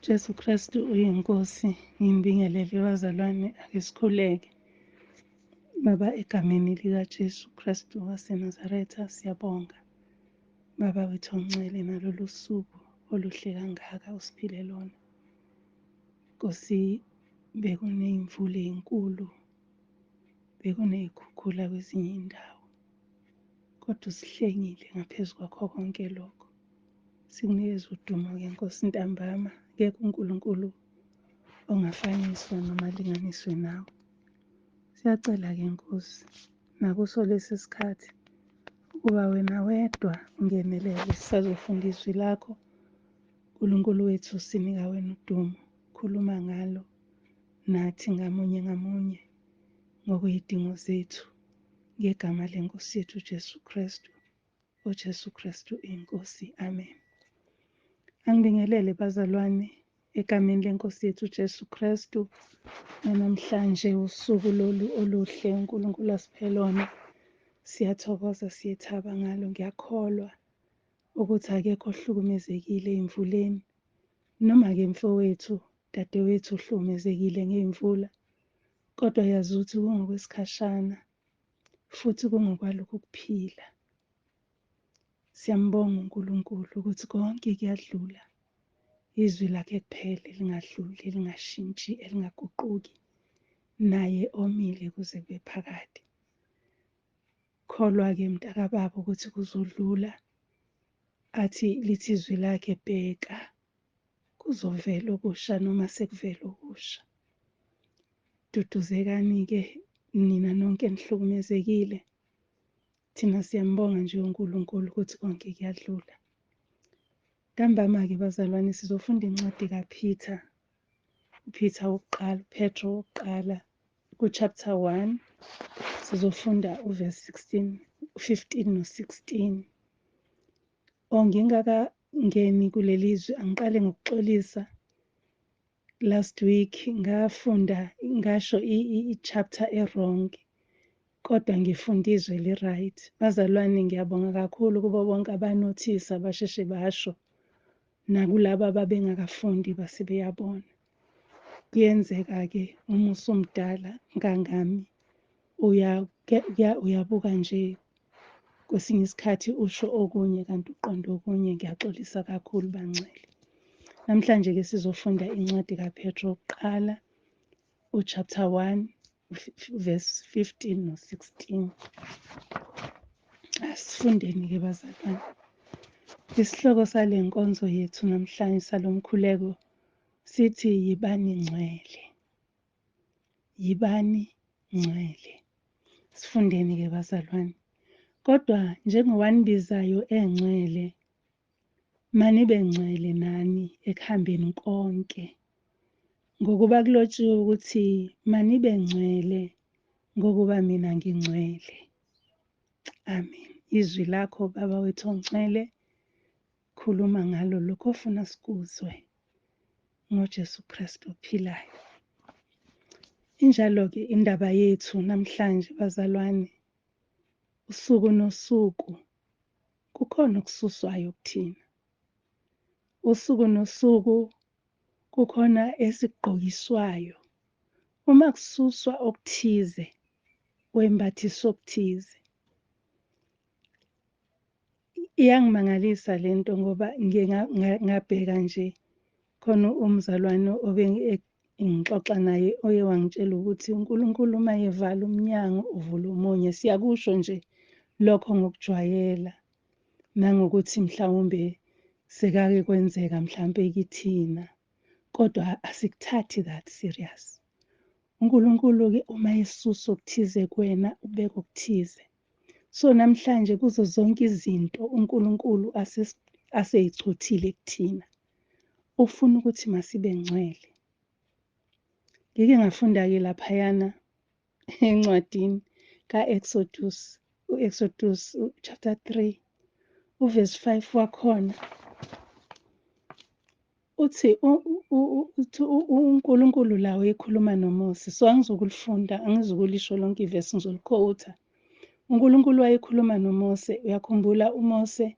Jesu Kristu uyiNkosi, nginibingelele bazalwane, ake sikhuleke. Baba, egameni likaJesu Kristu waseNazaretha, siyabonga. Baba wethu ongcwele, nalolu suku oluhle kangaka usiphile lona. Nkosi, bekuney'mvula ey'nkulu, bekuney'khukhula kwezinye iy'ndawo, kodwa usihlengile ngaphezu kwakho konke lokho. Sikunikeza udumo-ke Nkosi ntambama, akekho uNkulunkulu ongafaniswa noma alinganiswe nawe. Siyacela-ke Nkosi, nakuso lesi sikhathi ukuba wena wedwa ungenelele, sisazofunda izwi lakho. Nkulunkulu wethu, sinika wena udumo, khuluma ngalo nathi ngamunye ngamunye ngokwey'dingo zethu, ngegama leNkosi yethu uJesu Kristu. UJesu Kristu iNkosi. Amen. Angibingelele bazalwane egameni leNkosi yethu uJesu Kristu. Namhlanje usuku lolu oluhle uNkulunkulu asiphe lona. Siyathokoza, siyethaba ngalo. Ngiyakholwa ukuthi akekho ohlukumezekile ey'mvuleni. Noma-ke mfowethu, dadewethu uhlukumezekile ngey'mvula, kodwa yazi ukuthi kungokwesikhashana futhi kungokwalokhu kuphila. Siyambonga uNkulunkulu ukuthi konke kuyadlula. Izwi lakhe kuphela elingadluli, elingashintshi, elingaguquki, naye omile kuze kube phakade. Kholwa-ke mntakababa ukuthi kuzodlula. Athi lithi izwi lakhe, bheka kuzovela okusha noma sekuvela okusha. Duduzekani-ke nina nonke enihlukumezekile. Thina siyambonga nje uNkulunkulu ukuthi konke kuyadlula. Ntambama-ke bazalwane sizofunda incwadi kaPeter, uPeter wokuqala, uPetro wokuqala ku-chapter 1. Sizofunda uverse 16, 15 no-16. Oh, ngingakangeni kuleli zwi, angiqale ngokuxolisa. Last week ngafunda ngasho i-chapter e-wrong, kodwa ngifunda izwi eli-right. Bazalwane, ngiyabonga kakhulu kubo bonke abanothisa basheshe basho, nakulabo ababengakafundi base beyabona. Kuyenzeka-ke uma usumdala ngangami, uyabuka nje kwesinye isikhathi usho okunye kanti uqonde okunye. Ngiyaxolisa kakhulu bangcwele. Namhlanje-ke sizofunda incwadi kaPetro wokuqala, uchapter 1 verse 15 no-16. Asifundeni-ke bazalwane. Isihloko sale nkonzo yethu namhlanje salomkhuleko sithi yibani ngcwele. Yibani ngcwele. Sifundeni-ke bazalwane. Kodwa njengowanibizayo engcwele, manibe ngcwele nani ekuhambeni konke. Ngokuba kulotshiwe ukuthi manibe ngcwele ngokuba mina ngingcwele. Amen. Izwi lakho Baba wethu ongcwele, khuluma ngalo lokho ofuna sikuzwe ngoJesu Kristu ophilayo. Injalo-ke indaba yethu namhlanje bazalwane. Usuku nosuku kukhona okususwayo kuthina. Usuku nosuku kukhona esikugqokiswayo. Uma kususwa okuthize, wembathiswa okuthize. Iyangimangalisa lento ngoba ngike ngabheka nje khona umzalwane obe ngixoxa naye oye wangitshela ukuthi uNkulunkulu uma evala umnyango uvula omunye. Siyakusho nje lokho ngokujwayela nangokuthi mhlawumbe sekake kwenzeka mhlampe kithina, kodwa asikuthathi that serious. uNkulunkulu-ke uma esusa okuthize kuwena ubeka okuthize. So namhlanje kuzo zonke izinto uNkulunkulu aseyichuthile kuthina, ufuna ukuthi masibe ngcwele. Ngike ngafunda-ke laphayana encwadini ka-Exodus, u-Exodus chapter 3, uverse 5 wakhona uthi uNkulunkulu la uyekhuluma noMose. So angizukulifunda, angizukulisho lonke ivesi, ngizolikhowutha. uNkulunkulu wayekhuluma noMose. Uyakhumbula uMose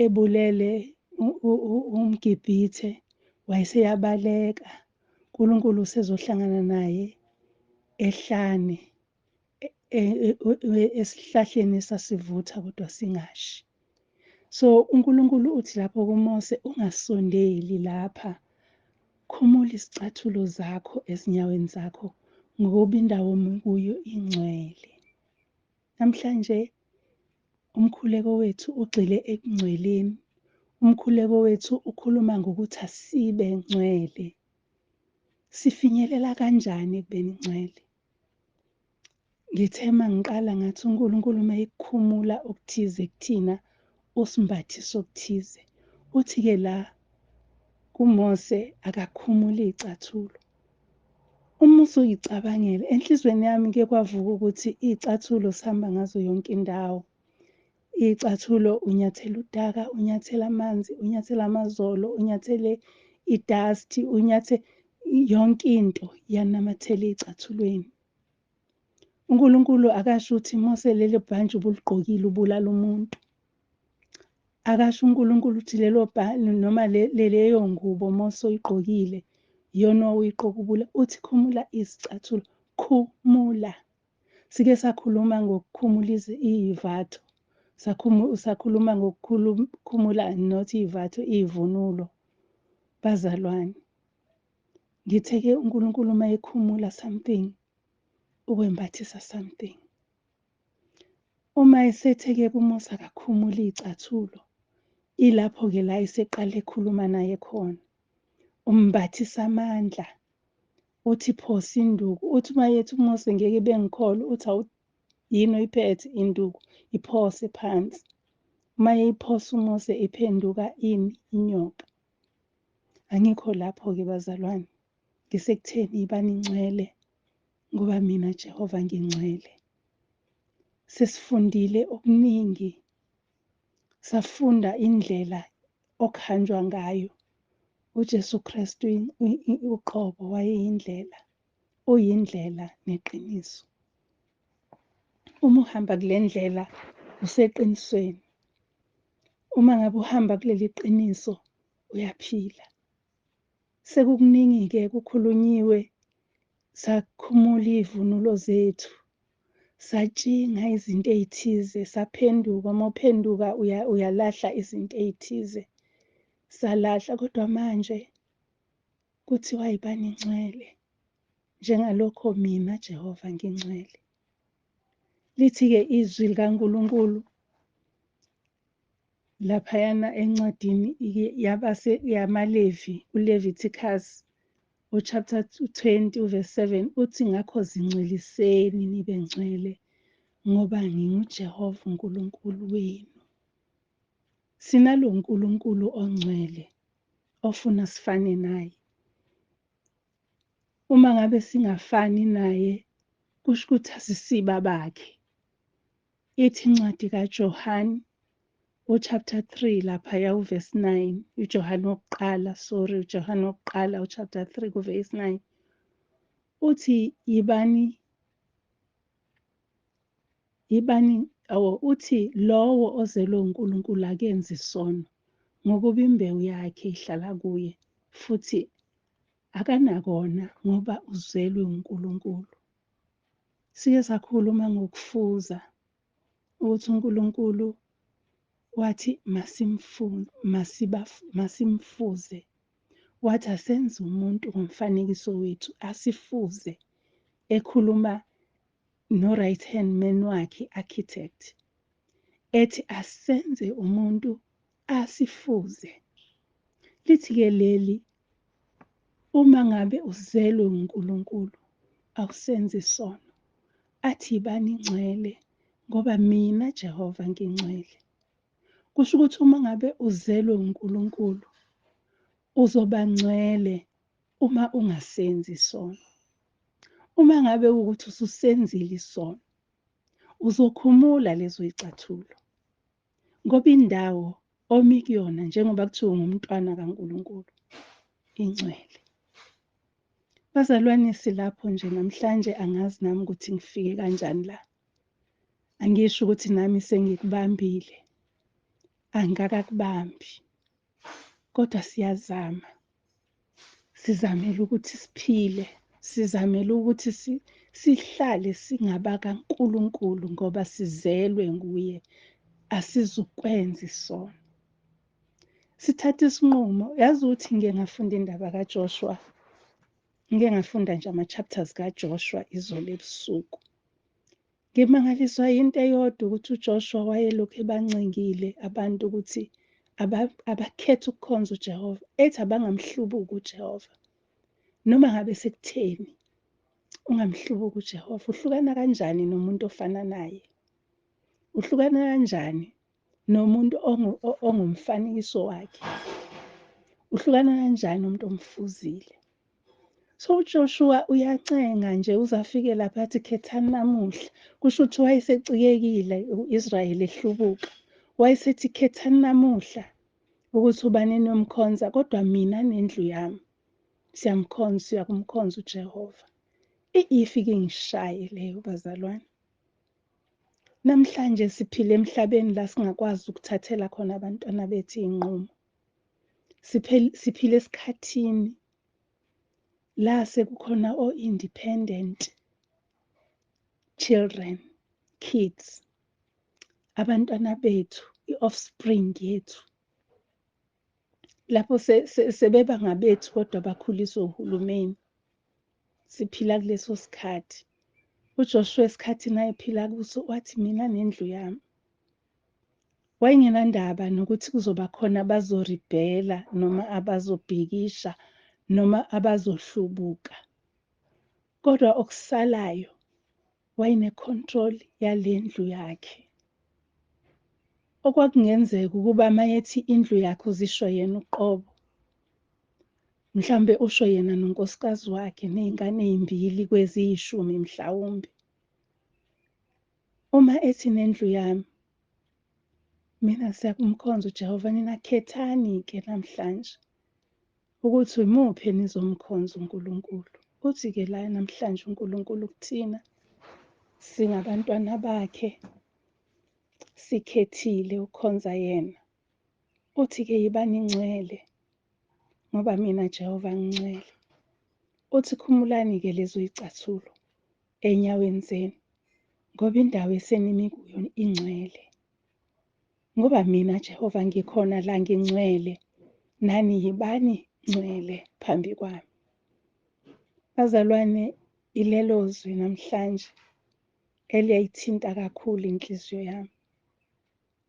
ebulele umGibhithe, Wayeseyabaleka, uNkulunkulu usezohlangana naye ehlane, esihlahleni esasivutha kodwa singashi. So uNkulunkulu uthi lapho kuMose, ungasondeli lapha, khumula izicathulo zakho ezinyaweni zakho, ngoba indawo omi kuyo ingcwele. Namhlanje umkhuleko wethu ugxile ekungcweleni. Umkhuleko wethu ukhuluma ngokuthi asibe ngcwele. Sifinyelela kanjani ekubeni ngcwele? Ngithe mangiqala ngathi uNkulunkulu uma ekukhumula okuthize kuthina, usimbathisa okuthize. Uthi-ke la kuMose akakhumule iy'cathulo. Uma usuyicabangela, enhliziyweni yami kuye kwavuka ukuthi iy'cathulo sihamba ngazo yonke indawo. Iy'cathulo unyathela udaka, unyathela amanzi, unyathela amazolo, unyathele i-dust, unyathe yonke into iyanamathela ey'cathulweni. uNkulunkulu akasho ukuthi Mose leli bhantshi ubuligqokile ubulala umuntu. Akasho uNkulunkulu ukuthi lelo noma leyo ngubo Mose oyigqokile iyona uyigqoka ubula, uthi khumula izicathulo, khumula. Sike sakhuluma ngokukhumula iy'vatho, sakhuluma ngokukhumula not iy'vatho, iy'vunulo. Bazalwane, ngithe-ke uNkulunkulu uma ekhumula something, ukwembathisa something. Uma esethe-ke kuMose akakhumule iy'cathulo, ilapho-ke la eseqala ekhuluma naye khona. Umbathisa amandla, uthi phosa induku, uthi uma ethi uMose ngeke bengikholwe, uthi awu yini oyiphethe induku, iphose phansi. Uma eyiphosa uMose iphenduka ini? Inyoka. Angikho lapho-ke bazalwane, ngisekutheni yibani ngcwele ngoba mina Jehova ngingcwele. Sesifundile okuningi, safunda indlela okuhanjwa ngayo. uJesu Kristu uqobo wayeyindlela, uyindlela neqiniso. Uma uhamba kule ndlela useqinisweni. Uma ngabe uhamba kuleli qiniso uyaphila. Sekukuningi-ke kukhulunyiwe, sakhumula iy'vunulo zethu, satshinga izinto ey'thize, saphenduka. Uma uphenduka uyalahla izinto ey'thize, salahla. Kodwa manje kuthiwa yibani ngcwele, njengalokho mina Jehova ngingcwele. Lithi-ke izwi likaNkulunkulu laphayana encwadini yamaLevi, uLeviticus, uchapter 20 uverse 7 uthi ngakho zingcweliseni nibe ngcwele ngoba nginguJehova uNkulunkulu wenu. Sinalo uNkulunkulu ongcwele ofuna sifane naye. Uma ngabe singafani naye kusho ukuthi asisiba bakhe. Ithi incwadi kaJohane uchapter 3 laphaya uverse 9, uJohane wokuqala, sorry, uJohane wokuqala uchapter 3 kuverse 9 uthi yibani yibani awo uthi lowo ozelwe uNkulunkulu akenzi isono ngokuba imbewu yakhe ihlala kuye futhi akanakona ngoba uzelwe uNkulunkulu. Sike sakhuluma ngokufuza ukuthi uNkulunkulu wathi masimfuze, wathi asenze umuntu ngomfanekiso wethu asifuze, ekhuluma no right hand man wakhe architect, ethi asenze umuntu asifuze. Lithi-ke leli, uma ngabe uzelwe uNkulunkulu awusenzi isono, athi yibani ngcwele ngoba mina Jehova ngingcwele. Kusho ukuthi uma ngabe uzelwe uNkulunkulu uzoba ngcwele uma ungasenzi isono. Uma ngabe ukuthi ususenzile isono, uzokhumula lezo zicathulo ngoba indawo omi kuyona njengoba kuthiwa ungumntwana kaNkulunkulu ingcwele. Bazalwane, silapho nje namhlanje, angazi nami ukuthi ngifike kanjani la. Angisho ukuthi nami sengikubambile, angikakubambi, kodwa siyazama. Sizamele ukuthi siphile, sizamele ukuthi sihlale singabakaNkulunkulu ngoba sizelwe nguye, asizukwenza isono. Sithatha isinqumo, yazi ukuthi ngike ngafunda indaba kaJoshua, ngike ngafunda nje ama-chapters kaJoshua izolo ebusuku. Ngimangaliswa yinto eyodwa ukuthi uJoshua wayelokhu ebancengile abantu ukuthi abakhethe ukukhonza uJehova, ethi abangamhlubuki uJehova. Noma ngabe sekutheni, ungamhlubuki uJehova. Uhlukana kanjani nomuntu ofana naye? Uhlukana kanjani nomuntu ongumfanekiso wakhe? Uhlukana kanjani nomuntu omfuzile? So uJoshua uyacenga nje uze afike lapha athi khethani namuhla. Kusho ukuthi wayesecikekile u-Israyeli ehlubuka. Wayesethi khethani namuhla ukuthi ubani eniyomkhonza, kodwa mina nendlu yami siyamkhonza, siyakumkhonza uJehova. Ifike ingishaye leyo bazalwane. Namhlanje siphila emhlabeni la singakwazi ukuthathela khona abantwana bethu iy'nqumo. Siphila esikhathini la sekukhona o-independent children, kids, abantwana bethu, i-offspring yethu. Lapho sebeba ngabethu kodwa bakhuliswe uhulumeni. Siphila kuleso sikhathi. UJoshua esikhathini ayephila kuso wathi mina nendlu yami. Wayengenandaba nokuthi kuzoba khona abazoribhela noma abazobhikisha noma abazohlubuka. Kodwa okusalayo wayene-control yale ndlu yakhe. Okwakungenzeka ukuba mayethi indlu yakhe uzisho yena uqobo. Mhlambe usho yena nonkosikazi wakhe ney'ngane ey'mbili kweziyishumi mhlawumbe. Uma ethi nendlu yami, mina siyakumkhonza uJehova, nina khethani-ke namhlanje ukuthi imuphi enizomkhonza uNkulunkulu. Uthi-ke la namhlanje uNkulunkulu kuthina singabantwana bakhe, sikhethile ukukhonza yena. Uthi-ke yibani ngcwele ngoba mina Jehova ngingcwele. Uthi khumulani-ke lezo y'cathulo ey'nyaweni zenu ngoba indawo esenimi kuyo ingcwele. Ngoba mina Jehova ngikhona la ngingcwele, nani yibani ngcwele phambi kwami. Bazalwane, ilelo zwi namhlanje eliyayithinta kakhulu inhliziyo yami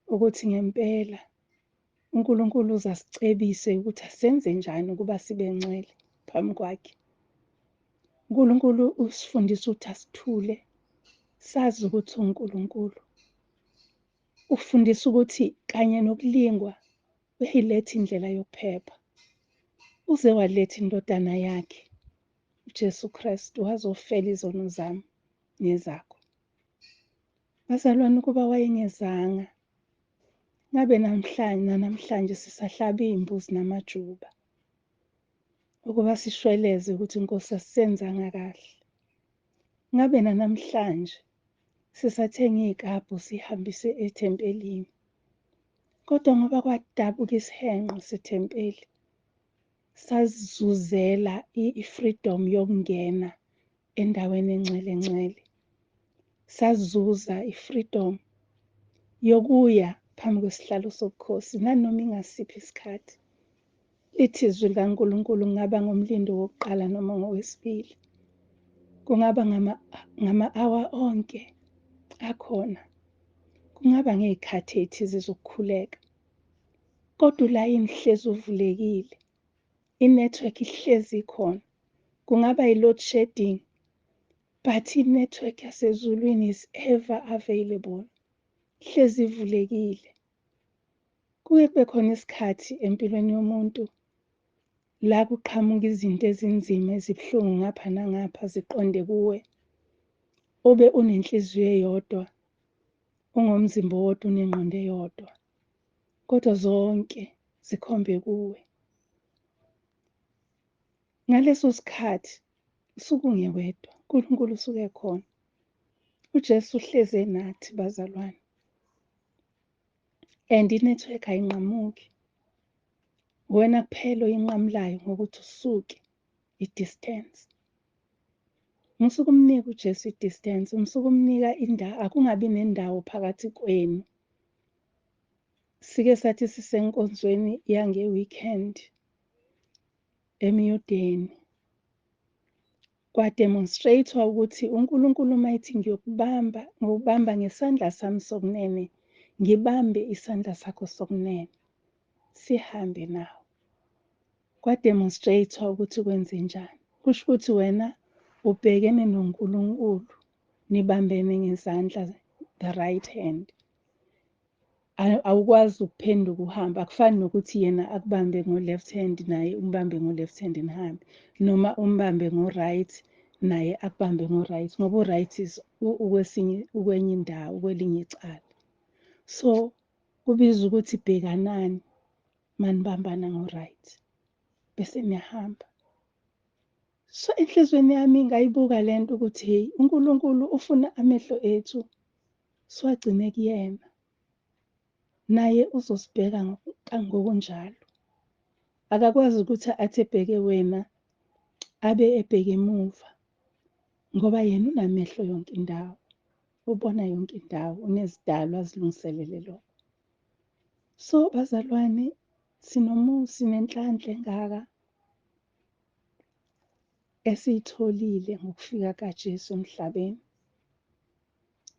ukuthi ngempela uNkulunkulu uzasicebise ukuthi asenze njani ukuba sibe ngcwele phambi kwakhe. uNkulunkulu usifundisa ukuthi asithule, sazi ukuthi uNkulunkulu. Ufundisa ukuthi kanye nokulingwa uyayiletha indlela yokuphepha. Uze waletha indodana yakhe uJesu Kristu wazofela izono zami nezakho. Bazalwane, ukuba wayengezanga ngabe namhlanje nanamhlanje sisahlaba iy'mbuzi namajuba ukuba sishweleze ukuthi inkosi asisenzanga kahle. Ngabe nanamhlanje sisathenga iy'kabhu sihambise ethempelini. Kodwa ngoba kwadabuka isihenqo sethempeli, sazizuzela i-freedom yokungena endaweni engcwele ngcwele. Sazuza i-freedom yokuya phambi kwesihlalo sobukhosi nanoma ingasiphi isikhathi. Lithi izwi likaNkulunkulu kungaba ngomlindo wokuqala noma ngowesibili. Kungaba ngama-hour onke akhona. Kungaba ngey'khathi ey'thize zokukhuleka. Kodwa ulayini hlezi uvulekile. I-network ihlezi ikhona. Kungaba i-load shedding, but i-network yasezulwini is ever available. Hlezi ivulekile. Kuke kube khona isikhathi empilweni yomuntu la kuqhamuka izinto ezinzima ezibuhlungu ngapha nangapha ziqonde kuwe, ube unenhliziyo eyodwa, ungomzimba owodwa, unengqondo eyodwa, kodwa zonke zikhombe kuwe. Ngaleso sikhathi usuke ungewedwa, uNkulunkulu usuke ekhona. uJesu uhlezi enathi bazalwane. And i-network ayinqamuki. Wena kuphela oyinqamulayo ngokuthi usuke i-distance. Musa ukumnika uJesu i-distance, musa ukumnika indawo, akungabi nendawo phakathi kwenu. Sike sathi sisenkonzweni yange-weekend emyudeni, kwademonstrate-wa ukuthi uNkulunkulu uma ethi ngiyokubamba, ngokubamba ngesandla sami sokunene, ngibambe isandla sakho sokunene, sihambe nawe. Kwademonstrate-wa ukuthi kwenzenjani. Kusho ukuthi wena ubhekene noNkulunkulu, nibambene ngezandla, the right hand. Awukwazi ukuphenduka uhambe, akufani nokuthi yena akubambe ngo-left hand naye umbambe ngo-left hand nihambe, noma umbambe ngo-right naye akubambe ngo-right, ngoba u-right is ukwesinye, ukwenye indawo, kwelinye icala. So kubiza ukuthi bhekanani manibambana ngo-right bese niyahamba. So enhliziyweni yami ngayibuka lento ukuthi hey, uNkulunkulu ufuna amehlo ethu siwagcine kuyena, naye uzosibheka ngokunjalo. Akakwazi ukuthi athi ebheke wena abe ebheke emuva, ngoba yena unamehlo yonke indawo, ubona yonke indawo, unezidalwa azilungiselele lokho. So bazalwane, sinomusa nenhlanhla engaka esiyitholile ngokufika kaJesu emhlabeni,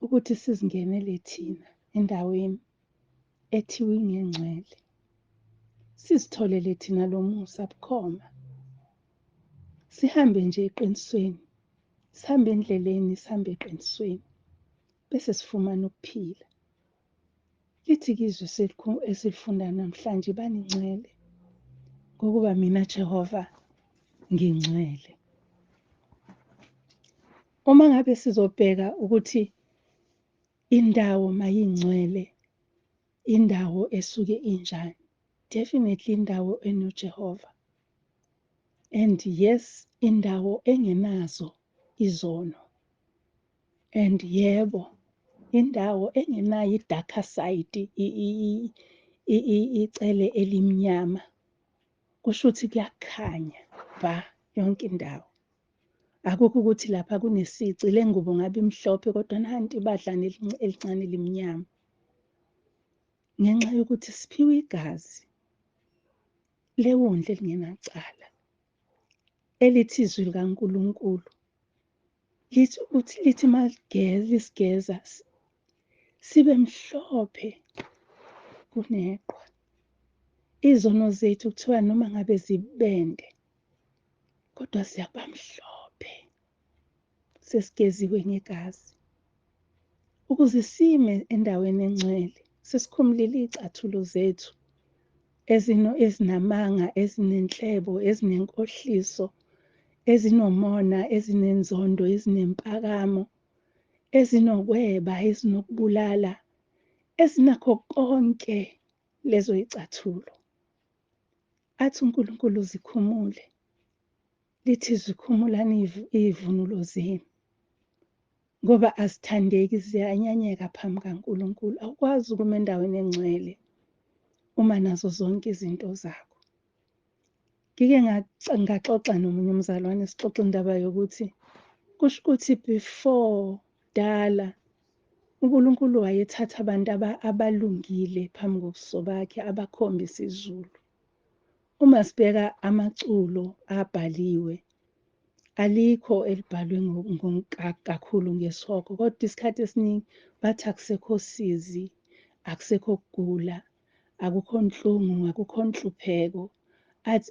ukuthi sizingenele thina endaweni ethiwa ingengcwele, sizitholele thina lo musa bukhoma, sihambe nje eqinisweni, sihambe endleleni, sihambe eqinisweni, bese sifumana ukuphila. Lithi-ke izwi esilifunda namhlanje, baningcwele, ngokuba mina Jehova ngingcwele. Uma ngabe sizobheka ukuthi indawo mayingcwele, indawo esuke injani, definitely indawo enoJehova. And yes, indawo engenazo izono. And yebo, indawo engenayo i-darker side, icele elimnyama. Kusho ukuthi kuyakhanya ba yonke indawo. Akukho ukuthi lapha kunesici, le ngubo ngabe imhlophe kodwa nanti ibadlane elincane limnyama. Ngenxa yokuthi siphiwe igazi lewundlu elingenacala, elithi izwi likaNkulunkulu lithi ukuthi lithi lisigeza sibe mhlophe kuneqhwa. Izono zethu kuthiwa noma ngabe zibende, kodwa siyakuba mhlophe, sesigeziwe ngegazi, ukuze sime endaweni engcwele, sesikhumulile iy'cathulo zethu ezinamanga, ezinenhlebo, ezinenkohliso, ezinomona, ezinenzondo, ezinempakamo, ezinokweba, ezinokubulala, ezinakho konke lezo y'cathulo. Athi uNkulunkulu zikhumule, lithi zikhumulani iy'vunulo zenu, ngoba azithandeki, ziyanyanyeka phambi kaNkulunkulu. Awukwazi ukuma endaweni engcwele uma nazo zonke izinto zakho. Ngike ngaxoxa nomunye umzalwane, sixoxa indaba yokuthi kusho ukuthi before dala uNkulunkulu wayethatha abantu abalungile phambi kobuso bakhe, abakhombise izulu. Uma sibheka amaculo abhaliwe, alikho elibhalwe kakhulu ngesihogo, kodwa isikhathi esiningi bathi akusekho sizi, akusekho kugula, akukho nhlungu, akukho nhlupheko.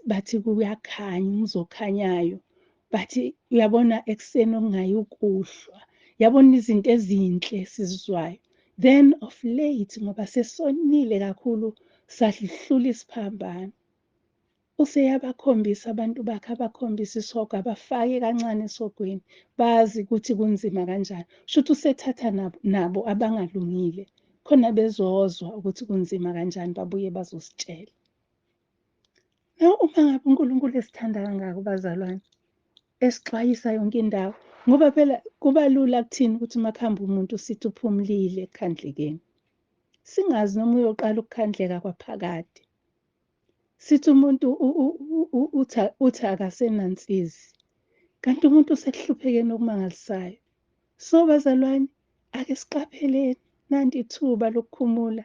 Bathi kuyakhanya, umuzi okhanyayo. Bathi uyabona ekuseni okungayukuhlwa, yabona izinto ezinhle esizizwayo. Then of late, ngoba sesonile kakhulu, sahlula isiphambano. Useyabakhombisa abantu bakhe, abakhombisa isihogo, abafake kancane esihogweni, bazi ukuthi kunzima kanjani. Shuthi usethatha nabo abangalungile, khona bezozwa ukuthi kunzima kanjani, babuye bazositshela. Now uma ngabe uNkulunkulu esithanda kangaka bazalwane, esixwayisa yonke indawo, ngoba phela kuba lula kuthina ukuthi uma kuhamba umuntu sithi uphumlile ekukhandlekeni, singazi noma uyoqala ukukhandleka kwaphakade. Sithi umuntu Uthi akasenansizi. Kanti umuntu usekuhluphekeni okumangalisayo. So bazalwane, ake siqapheleni, nanti ithuba lokukhumula.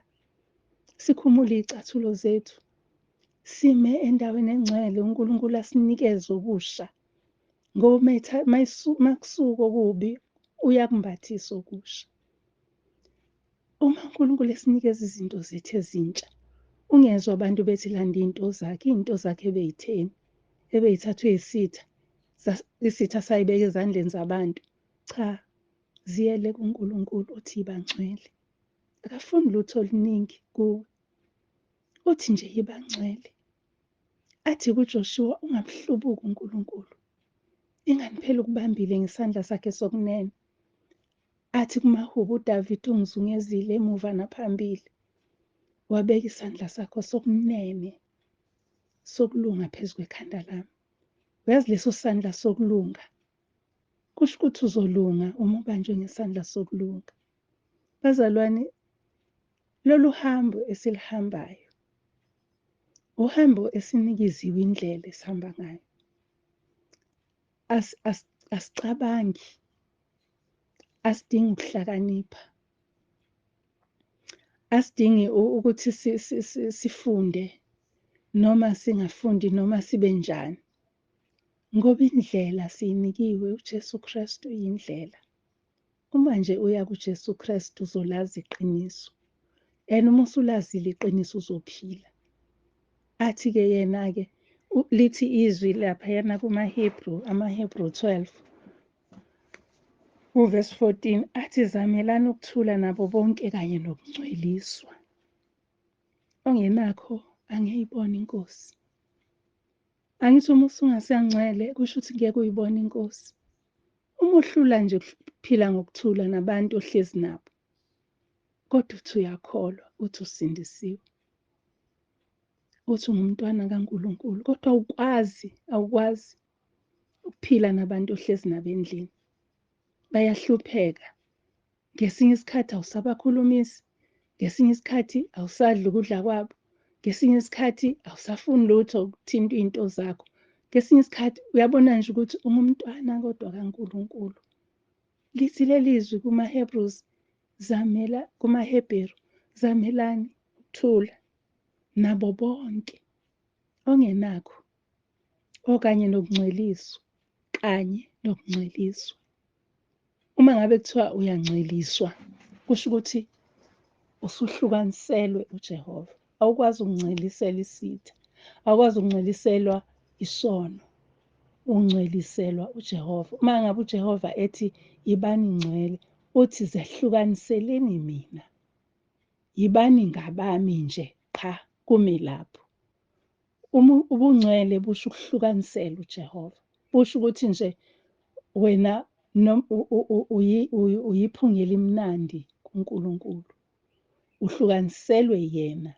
Sikhumule iy'cathulo zethu. Sime endaweni engcwele uNkulunkulu asinikeze okusha. Ngoba makusuka okubi uyakumbathisa okusha. Uma uNkulunkulu esinikeza izinto zethu ezintsha, ungezwa abantu bethi landa iy'nto zakhe, iy'nto zakhe ebey'theni, ebey'thathwe yisitha, isitha sayibeka ezandleni zabantu. Cha, ziyele kuNkulunkulu othi yiba ngcwele. Akafuni lutho oluningi kuwe. Uthi nje yiba ngcwele. Athi kuJoshuwa ungamhlubuki uNkulunkulu. Ingani phela ukubambile ngesandla sakhe sokunene. Athi kumahubo uDavide ungizungezile emuva naphambili. Wabeka isandla sakho sokunene sokulunga phezu kwekhanda lami. Uyazi leso sandla sokulunga kusho ukuthi uzolunga uma ubanjwe ngesandla sokulunga. Bazalwane, lolu hambo esilihambayo uhambo esinikiziwe indlela esihamba ngayo. Asicabangi, asidingi ukuhlakanipha, asidingi ukuthi sifunde noma singafundi noma sibe njani, ngoba indlela siyinikiwe uJesu Kristu yindlela. Uma nje uya kuJesu Kristu uzolazi iqiniso, and uma usulazile iqiniso uzophila. Athi-ke yena-ke, lithi izwi laphayana kumaHebrew, amaHebrew 12, uvesi 14, athi zamelani ukuthula nabo bonke kanye nokungcweliswa. Ongenakho angeyibona inkosi. Angithi uma usungasangcwele kusho ukuthi ngeke uyibone inkosi. Uma uhlula nje ukuphila ngokuthula nabantu ohlezi nabo, kodwa uthi uyakholwa, uthi usindisiwe, uthi ungumntwana kaNkulunkulu, kodwa awukwazi ukuphila nabantu ohlezi nabo endlini. Bayahlupheka. Ngesinye isikhathi awusabakhulumisi, ngesinye isikhathi awusadli ukudla kwabo, ngesinye isikhathi awusafuni lutho ukuthinta iy'nto zakho. Ngesinye isikhathi uyabona nje ukuthi ungumntwana kodwa kaNkulunkulu. Lithi leli zwi kumaHebrews, zamela kumaHebheru, zamelani ukuthula nabo bonke ongenakho okanye nokungcweliswa, kanye nokungcweliswa. Uma ngabe kuthiwa uyangcweliswa, kusho ukuthi usuhlukaniselwe uJehova. Awukwazi ukungcwelisela isitha, awukwazi ukungcweliselwa isono, ungcweliselwa uJehova. Uma ngabe uJehova ethi yibani ngcwele, uthi zehlukaniseleni mina, yibani ngabami nje qha, kumi lapho. Uma ubungcwele busho ukuhlukanisela uJehova, busho ukuthi nje wena uyiphunga elimnandi kuNkulunkulu, uhlukaniselwe yena,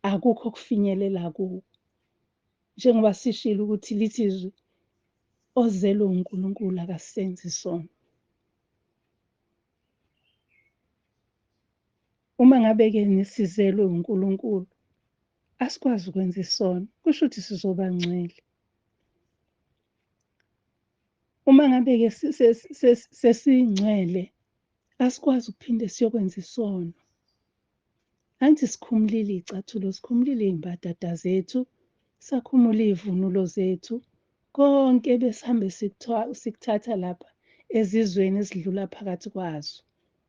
akukho okufinyelela kuwo. Njengoba sishilo ukuthi lithi izwi ozelwe uNkulunkulu akasenzi isono. Uma ngabe-ke nisizelwe uNkulunkulu, asikwazi ukwenza isono, kusho ukuthi sizoba ngcwele. Uma ngabe-ke sesingcwele, asikwazi ukuphinde siyokwenza isono. Angithi sikhumulile iy'cathulo, sikhumulile iy'mbadada zethu, sakhumula iy'vunulo zethu, konke besihambe sikuthatha lapha ezizweni esidlula phakathi kwazo.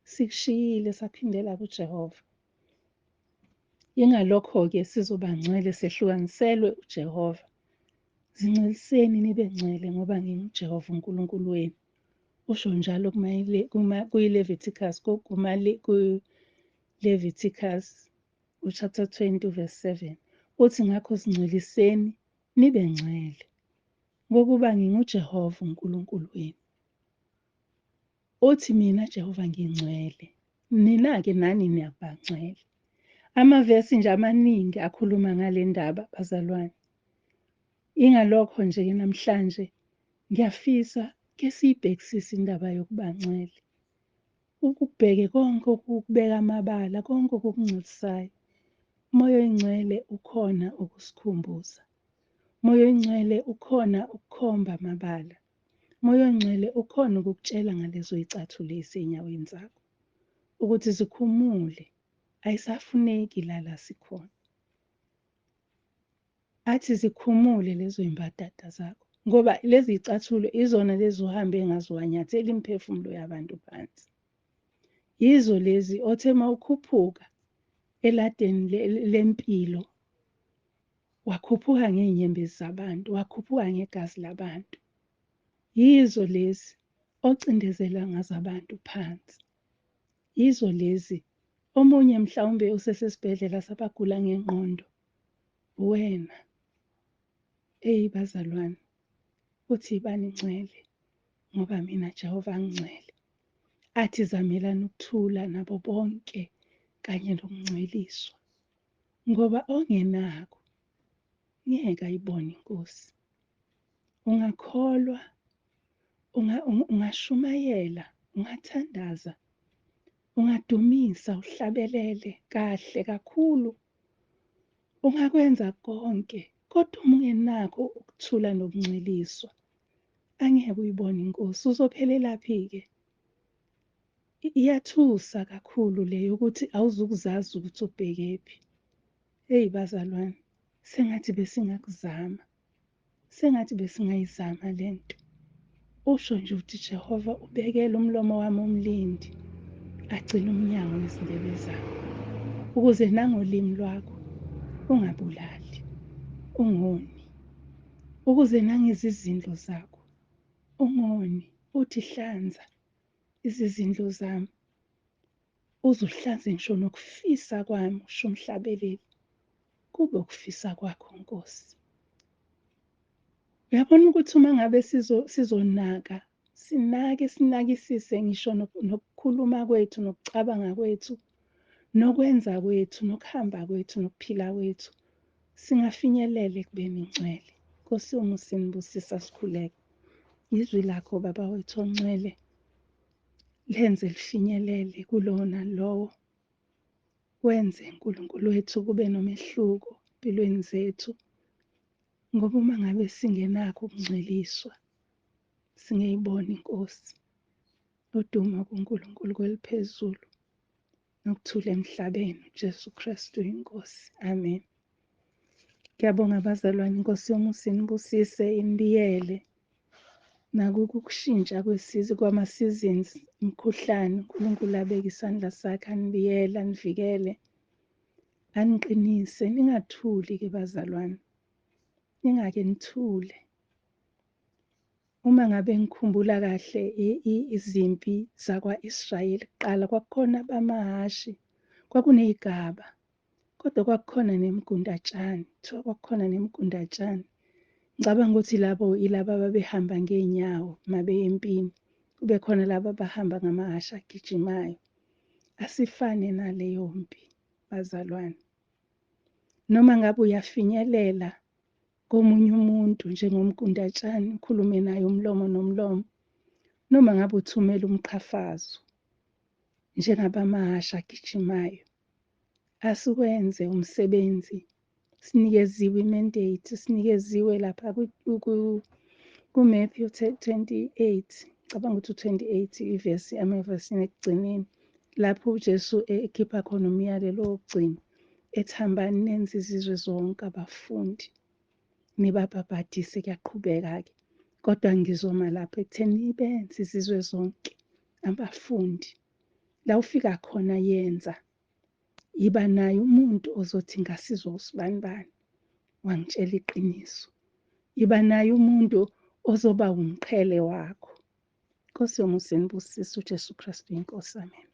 Sikushiyile saphindela kuJehova. Yingalokho-ke sizoba ngcwele, sehlukaniselwe uJehova. Zingcweliseni nibe ngcwele ngoba nginguJehova uNkulunkulu wenu. Usho njalo kuyiLeviticus, kuLeviticus uchapter 20 verse 7. Uthi ngakho zingcweliseni nibe ngcwele ngokuba nginguJehova uNkulunkulu wenu. Uthi mina Jehova ngingcwele, nina-ke nani niyakuba ngcwele. Amavesi nje amaningi akhuluma ngale ndaba bazalwane. Ingalokho nje-ke namhlanje ngiyafisa ke siyibhekisise indaba yokuba ngcwele. Ukubheke konke okukubeka amabala, konke okukungcolisayo. Umoya oyingcwele ukhona ukusikhumbuza. Moya oNgcwele ukhona ukukhomba amabala. Moya oNgcwele ukhona ukukutshela ngalezo y'cathulo ey'senyaweni zakho ukuthi zikhumule, ayisafuneki la la sikhona. Athi zikhumule lezo y'mbadada zakho ngoba lezi y'cathulo izona lezi uhambe ngazo wanyathela imiphefumulo yabantu phansi. Yizo lezi othe uma ukhuphuka eladeni lempilo wakhuphuka ngey'nyembezi zabantu, wakhuphuka ngegazi labantu. Yizo lezi ocindezela ngazo abantu phansi. Yizo lezi omunye mhlawumbe usesesibhedlela sabagula ngengqondo. Wena, eyi bazalwane, uthi bani ngcwele ngoba mina Jehova ngingcwele. Athi zamelani ukuthula nabo bonke kanye nokungcweliswa, ngoba ongenako ngeke ayibone iNkosi. Ungakholwa, ungashumayela, ungathandaza, ungadumisa, uhlabelele kahle kakhulu, ungakwenza konke, kodwa uma ungenakho ukuthula nokungcweliswa, angeke uyibone iNkosi. Uzophelelaphi-ke? Iyathusa kakhulu leyo ukuthi awuzukuzazi ukuthi ubhekephi. Eyi bazalwane, sengathi besingakuzama, sengathi besingayizama lento. Usho nje ukuthi Jehova ubekele umlomo wami umlindi, agcine umnyango wezindebe zami, ukuze nangolimi lwakho ungabulali, ungoni, ukuze nangezizindlo zakho ungoni, uthi hlanza izizindlo zami, uzuhlanze ngisho nokufisa kwami, usho umhlabeleli, kube ukufisa kwakho Nkosi. Uyabona ukuthi uma ngabe sizonaka, sinake, sinakisise ngisho nokukhuluma kwethu, nokucabanga kwethu, nokwenza kwethu, nokuhamba kwethu, nokuphila kwethu, singafinyelela ekubeni ngcwele. Nkosi yomusa inibusisa, sikhuleke. Izwi lakho Baba wethu ongcwele lenze lifinyelele kulona lowo. Wenze uNkulunkulu wethu kube nomehluko empilweni zethu, ngoba uma ngabe singenakho ukungcweliswa singeyibona iNkosi. Udumo kuNkulunkulu kweliphezulu nokuthula emhlabeni, uJesu Kristu iNkosi. Amen. Ngiyabonga bazalwane, iNkosi yomusa inibusise, inibiyele nakuku ukushintsha kwama-seasons, imikhuhlane. uNkulunkulu abeke isandla sakhe, anibiyele, anivikele, aniqinise. Ningathuli-ke bazalwane, ningake nithule. Uma ngabe ngikhumbula kahle izimpi zakwa-Israyeli kuqala, kwakukhona abamahhashi, kwakuney'gaba, kodwa kwakukhona nemigundatshani, kuthiwa kwakukhona nemigundatshani. Ngicabanga ukuthi labo yilaba ababehamba ngey'nyawo uma beya empini, kube khona laba abahamba ngamahhashi agijimayo. Asifane naleyo mpi bazalwane. Noma ngabe uyafinyelela komunye umuntu njengomgundatshani, ukhulume naye umlomo nomlomo, noma ngabe uthumela umqhafazo njengabamahhashi agijimayo, asikwenze umsebenzi. Sinikeziwe i-mandate, sinikeziwe lapha ku-Matthew 28, ngicabanga ukuthi u-28 ivesi, amavesini ekugcineni, lapho uJesu ekhipha khona umyalelo wokugcina, ethi hambani nenze izizwe zonke abafundi, nibabhabhadise. Kuyaqhubeka-ke, kodwa ngizoma lapho ekutheni nibenze izizwe zonke abafundi. La ufika khona yenza, yiba naye umuntu ozothi ngasizwa usibanibani, wangitshela iqiniso. Yiba naye umuntu ozoba umqhele wakho. Nkosi yomusa inibusise, uJesu Kristu iNkosi. Amen.